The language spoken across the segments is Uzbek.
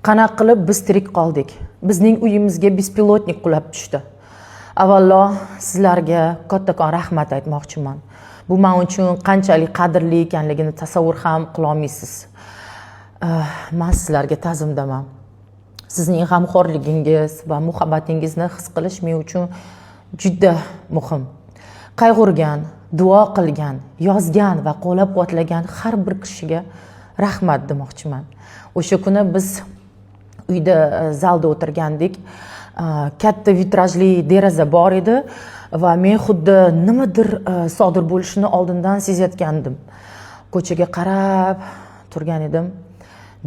Qanaqa qilib biz tirik qoldik? Bizning uyimizga беспилотник qulab tushdi. Avvalo sizlarga kattakon rahmat aytmoqchiman. Bu men uchun qanchalik qadrli ekanligini tasavvur ham qilolmaysiz. Man sizlarga ta'zimdaman. Sizning g'amxo'rligingiz va muhabbatingizni his qilish men uchun juda muhim. Qayg'urgan, duo qilgan, yozgan va qo'llab-quvvatlagan har bir kishiga rahmat demoqchiman. O'sha kuni biz uyda zalda o'tirgandik. Katta vitrajli deraza bor edi va men xuddi nimadir sodir bo'lishini oldindan sezayotgandim. Ko'chaga qarab turgan edim.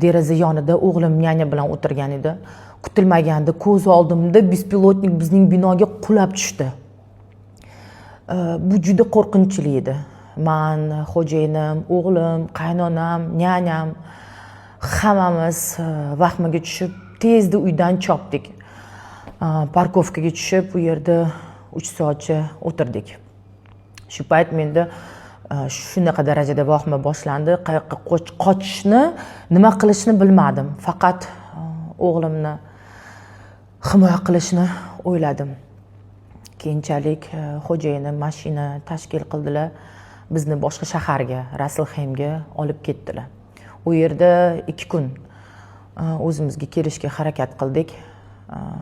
Deraza yonida o'g'lim няня bilan o'tirgan edi. Kutilmaganda ko'z oldimda беспилотник bizning binoga qulab tushdi. Bu juda qo'rqinchli edi. Man, xo'jayinim, o'g'lim, qaynonam, няня m hammamiz vahmaga tushib, tezda uydan chopdik. Парковка ga tushib, u yerda 3 soatcha o'tirdik. Shu payt menda shunaqa darajada vahima boshlandi, qayoqqa qochishni, nima qilishni bilmadim. Faqat o'g'limni himoya qilishni o'yladim. Keyinchalik xo'jayinim mashina tashkil qildilar. Bizni boshqa shaharga, Raslxeymga olib ketdilar. U yerda 2 kun o'zimizga kelishga harakat qildik.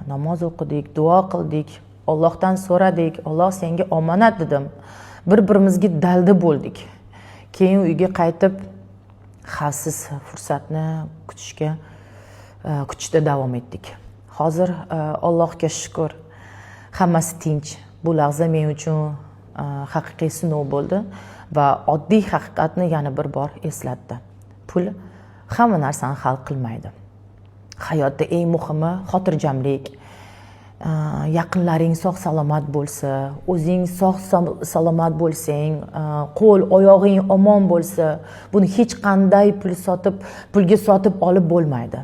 Namoz o'qidik, duo qildik, Allohdan so'radik, Alloh, senga omonat dedim. Bir-birimizga dalda bo'ldik. Keyin uyga qaytib xavfsiz fursatni kutishda davom etdik. Hozir Allohga shukur, hammasi tinch. Bu lahza men uchun haqiqiy sinov bo'ldi va oddiy haqiqatni yana bir bor eslatdi. Pul hamma narsani hal qilmaydi. Hayotda eng muhimi xotirjamlik, yaqinlaring sog' salomat bo'lsa, o'zing sog' salomat bo'lsang, qo'l oyog'ing omon bo'lsa, buni hech qanday pulga sotib olib bo'lmaydi.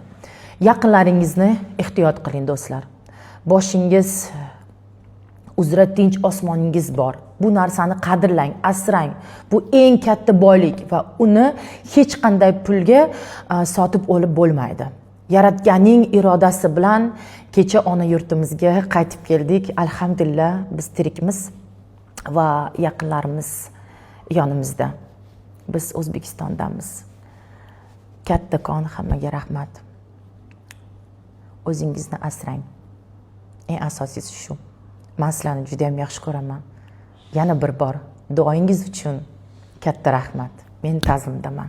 Yaqinlaringizni ehtiyot qiling, do'stlar. Boshingiz uzra tinch osmoningiz bor. Bu narsani qadrlang, asrang. Bu eng katta boylik va uni hech qanday pulga sotib olib bo'lmaydi. Yaratganning irodasi bilan kecha ona yurtimizga qaytib keldik. Alhamdulillah, biz tirikmiz va yaqinlarimiz yonimizda. Biz O'zbekistondamiz. Kattakon hammaga rahmat. O'zingizni asrang. Eng asosiysi shu. Man sizlarni juda ham yaxshi ko'raman. Yana bir bor duoyingiz uchun katta rahmat. Men ta'zimdaman.